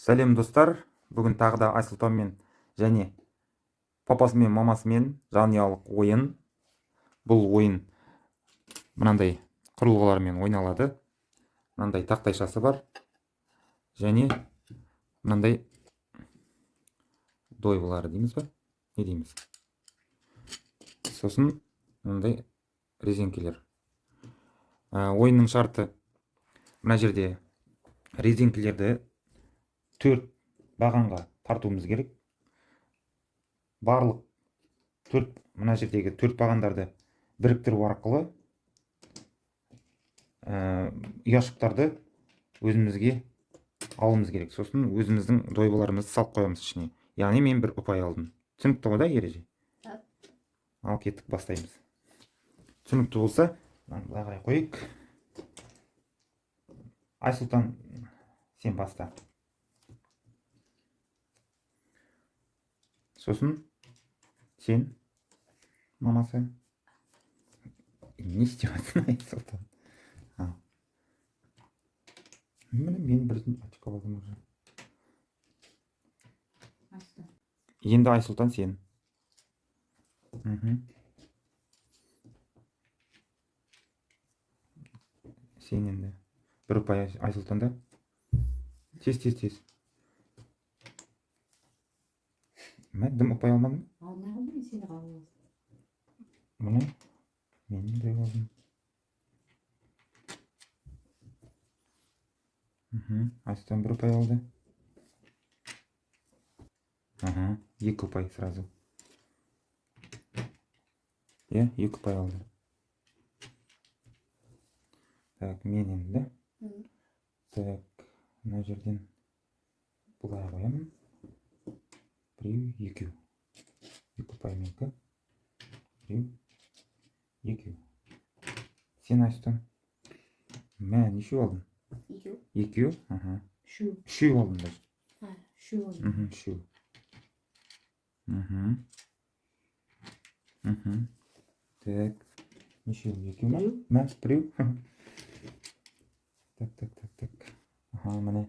Сәлем, достар! Бүгін тағы да Айсұлтанмен және папасымен, мамасымен жанұялық ойын. Бұл ойын мынандай құрылғылармен ойналады. Мынандай тақтайшасы бар және мынандай дойбылары дейміз ба, не дейміз, сосын мынандай резеңкелер. Ойынның шарты: мына жерде резеңкелерді төрт бағанға тартуымыз керек. Барлық төрт, мына жердегі төрт бағандарды біріктіру арқылы ұяшықтарды өзімізге алуымыз керек. Сосын өзіміздің дойбыларымызды салып қоямыз ішіне. Яғни мен бір ұпай алдым. Түсінікті ғой да ереже? Да. Ал кеттік, бастаймыз. Түсінікті болса, мынаны былай қарай қояйық. Айсұлтан, сен баста. Сосын сен, мамасы. Не істеп жатырсың, Айсұлтан? Ал. Міне, мен бір очко алдым уже. Айсұлтан. Енді, Айсұлтан, сен. Сен енді. Бір ұпай Айсұлтанда. Тез, тез, тез. Мә, дым ұпай алмадым. Алмай қалдым мен, сені қалып алдым. Міне, мен біреу алдым. Айсұлтан бір ұпай алды. Аха, екі ұпай сразу. Иә, екі ұпай алды. Так, мен енді. Так, мына жерден былай қоямын. Біреу, екеу. Екі ұпай менікі. Біреу, екеу. Сен, Айсұлтан. Мә, нешеу алдың? Екеу. Екеу? Аха. Үшеу. Үшеу алдым даже. Ha, үшеу алдым. Үшеу. Так, нешеу? Екеу ма? Біреу. Мә, біреу. Так, так, так, так. Аха, міне.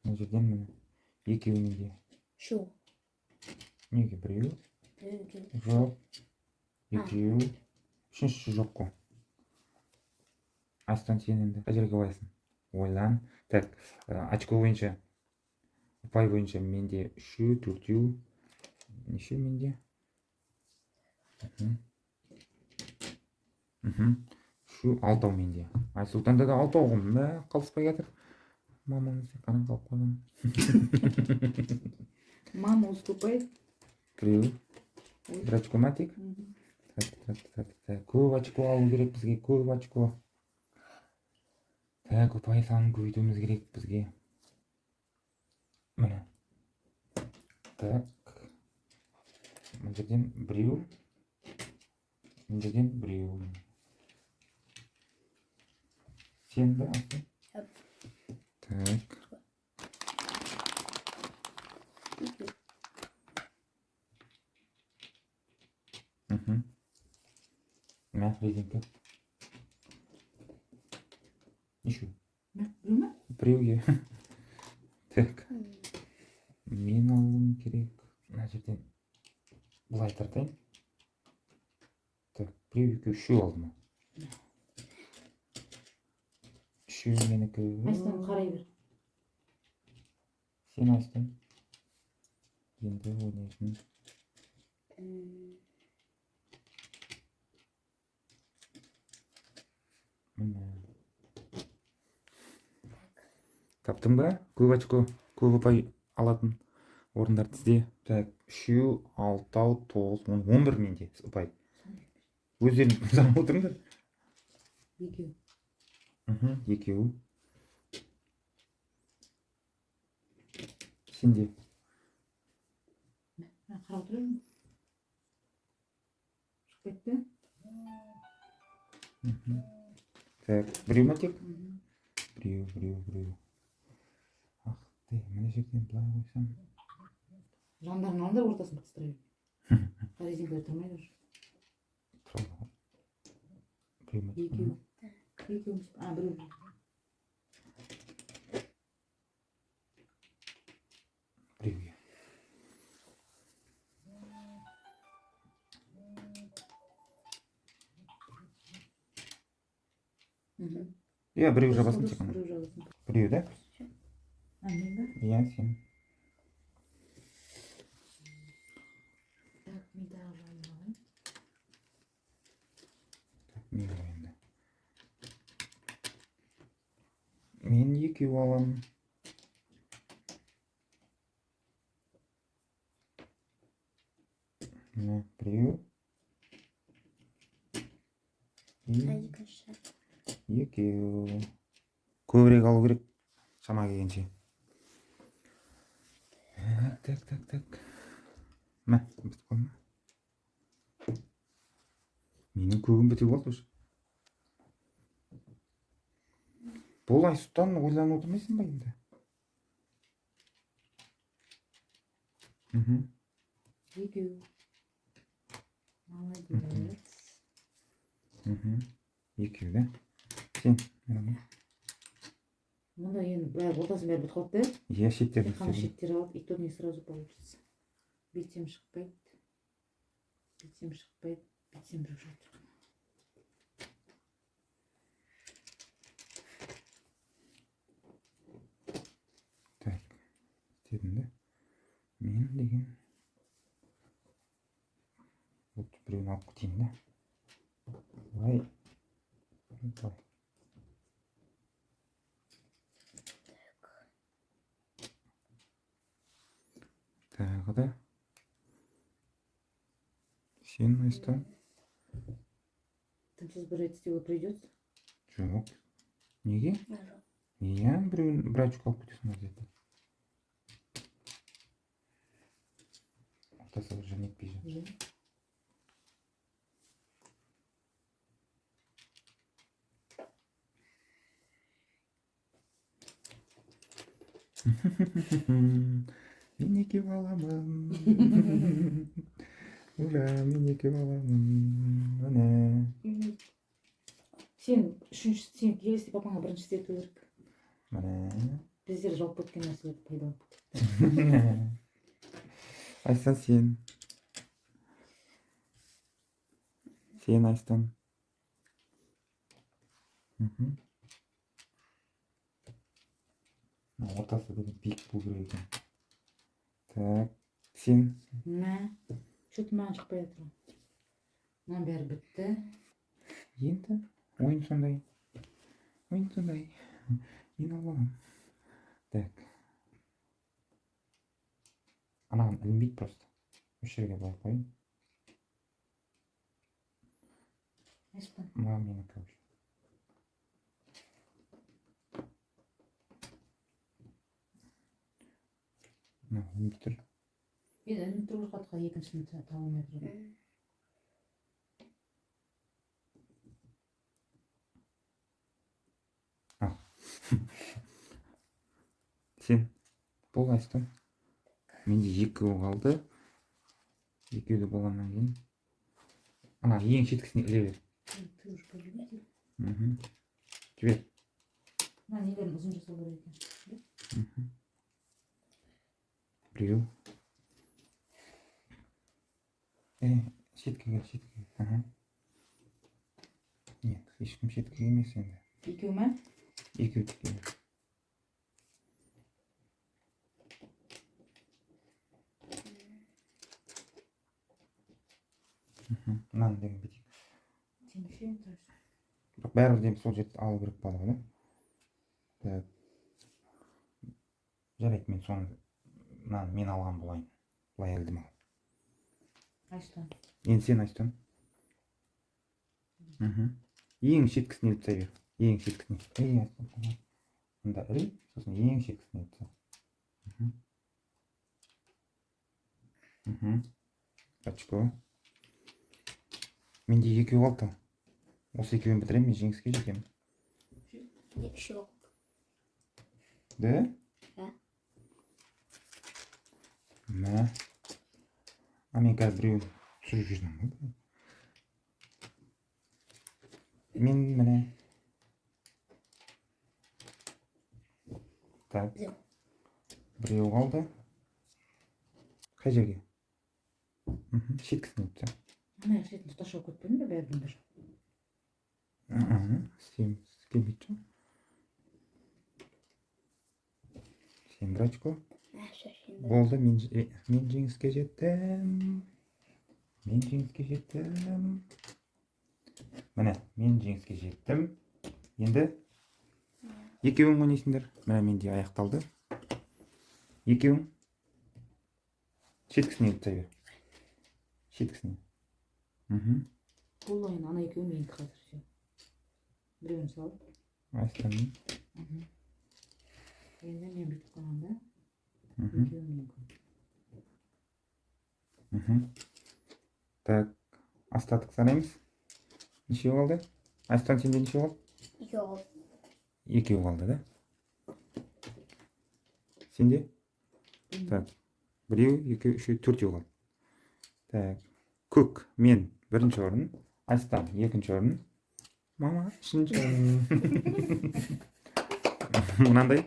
Мына жерден міне. Екеу менде. Үшеу. Неге біреу? Біреу, екеу. Жоқ. Екеу. Үшіншісі жоқ қой. Айсұлтан, сен енді қай жерге қоясың? Ойлан. Так, очко бойынша, ұпай бойынша менде үшеу, төртеу. Неше менде? Үшеу, алтау менде. Айсұлтанда да алтау ғой. Мә, қалыспай жатыр. Мамамыз қана қалып қойған. Мама уступает. Біреу. Ой. Бір очко ма тек? Так, так, так, так. Көп очко алу керек бізге, көп очко. Так, ұпай санын көбейтуіміз керек бізге. Міне. Так. Мына жерден біреу. Мына жерден біреу. Сен ба, Асыл? Yap. Так. Екеу. Мә, резинка. Нешеу? Мә, біреу ме? Біреуге. Так. Мен алуым керек. Мына жерден былай тартайын. Так, біреу, екеу, үшеу алдым. Үшеу менікі. Айсұлтан, қарай бер. Сен, Айсұлтан. Енді ойнайсың. Міне. Таптың ба? Көп очко, көп ұпай алатын орындарды ізде. Так, үшеу, алтау, тоғыз, он, он бір менде ұпай. Өздерің санап отырыңдар. Екеу. Екеу. Сенде. Мә, қарап отыр едім. Шығып кетті. Так, біреу ма тек? Біреу, біреу, біреу. Ах ты, мына жерден былай қойсам. Жандарын алыңдар, ортасын қыстыра бер. Резинкалар тұрмайды уже. Тұрады ғой. Біреу ма тек? Екеу. Екеу. А, біреу. Біреуге. Мгм. Иә, біреу Дұрыс, жабасың дұрыс, тек қана. Біреу жабасың. Біреу да? А, мен ба? Иә, сен. Так, мен тағы жауын алайын. Так, мен ғой енді. Мен екеу аламын. Міне, біреу. И Екінші. екеу. Көбірек алу керек шама келгенше. Так, так, так, так. Мә, бітіп қалды ма? Менің көгім бітіп қалды уже. Бұл Айсұлтан, ойланып отырмайсың ба енді? Мхм. Екеу. Молодец. Мхм. Екеу да? Сен, Мейрамгүл. Мұнда енді бәрі, ортасының бәрі бітіп қалды да. Иә, шеттерін Тек қана істеу. шеттері алды, и то не сразу получится. Бүйтсем шықпайды. Бүйтсем шықпайды. Бүйтсем біреу шығады тек қана. Так, істедім да. Мен деген вот біреуін алып кетейін да. Былай. Былай. Тағы да. Сен, Айстан. Там сейчас бір рет істеуге придется. Жоқ. Неге? Жоқ. Иә, біреуін, бір очко алып кетесің обязательно. Ортасы уже нетпей жатыр. Иә. Мен екеу аламын. Ура, мен екеу аламын. Міне. Сен үшінші, сен келесі папаңа бірінші істету керек. Міне. Біздер жауып кеткен нәрселерді пайдаланып. Айстан, сен. Сен, Айстан. Мхм. Мына ортасы деген биік болу керек екен. Так, сен. Мә, что-то маған шықпай жатыр. Мынаның бәрі бітті. Енді ойын сондай. Ойын сондай. Мен алып аламын. Так. Анаған ілінбейді просто. Осы жерге былай қояйын. Айстан. Мына менікі уже. Мына ілінбей тұр. Мен ілініп тұр ғой, екіншісін таба алмай тұрмын. Ал. Сен. Бол, Айстан. Менде екеу қалды. Екеуі де болғаннан кейін ана ең шеткісіне іле бер. Ты уже победитель. Мхм. Жібер. Мына нелерін ұзын жасау керек екен. Мхм. Біреу. Е, шеткіге, шеткіге. Аха. Нет, ешкім шеткіге емес енді. Екеу ма? Екеу тіке. Мхм. Мынаны деген бүйтейік. Сен үшеуін тұрасың. Бірақ бәрібір де сол жерді алу керек болады ғой, да? Так. Жарайды, мен соны, мынаны мен алған болайын. Былай ілдім ал. Айстан. Енді сен, Айстан. Мхм. Ең шеткісіне іліп тастай бер. Ең шеткісіне. Ей, Айстан. Мында іл, сосын ең шеткісіне іліп таста. Мхм. Мхм. Очко. Менде екеу қалды. Осы екеуін бітіремін, мен жеңіске жетемін. Не, үшеу. Да? Да. Мә. А мен қазір біреуін түсіріп жүрмін ғой. Мен міне. Так. Біреу. Біреу қалды. Қай жерге? Шеткісіне алып таста. Ана шетін тұтас жауып кетпедім бе бәрібір бір? Істейміз, келмейді жоқ. Сен бір очко. Ә, все, сен бір. Болды, мен жеңіске жеттім. Мен жеңіске жеттім. Міне, мен жеңіске жеттім. Енді екеуің ойнайсыңдар. Міне, менде аяқталды. Екеуің шеткісіне іліп тастай бер. Шеткісіне. Бұл ойын ана екеуі менікі қазір, все. Біреуін салып. Айстанның. Енді мен бүйтіп қойғанда екеуі менікі. Так, остаток санаймыз. Нешеу қалды? Айстан, сенде нешеу қалды? Екеу қалды. Екеу қалды, да? Сенде? Так, біреу, екеу, үшеу, төртеу қалды. Так, көк, мен бірінші орын, Айстан екінші орын, мама үшінші орын. Мынандай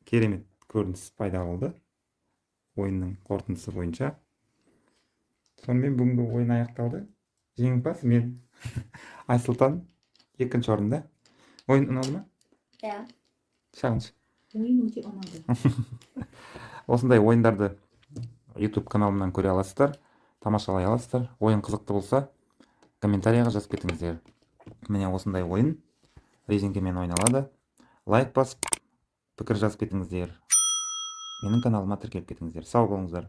керемет көрініс пайда болды ойынның қорытындысы бойынша. Сонымен, бүгінгі ойын аяқталды. Жеңімпаз мен, Айсұлтан екінші орында. Ойын ұнады ма? Иә. Шағыншы. Ойын өте ұнады. Осындай ойындарды YouTube каналымнан көре аласыздар, тамашалай аласыздар. Ойын қызықты болса, комментарийға жазып кетіңіздер. Міне, осындай ойын резеңкемен ойналады. Лайк басып, пікір жазып кетіңіздер. Менің каналыма тіркеліп кетіңіздер. Сау болыңыздар.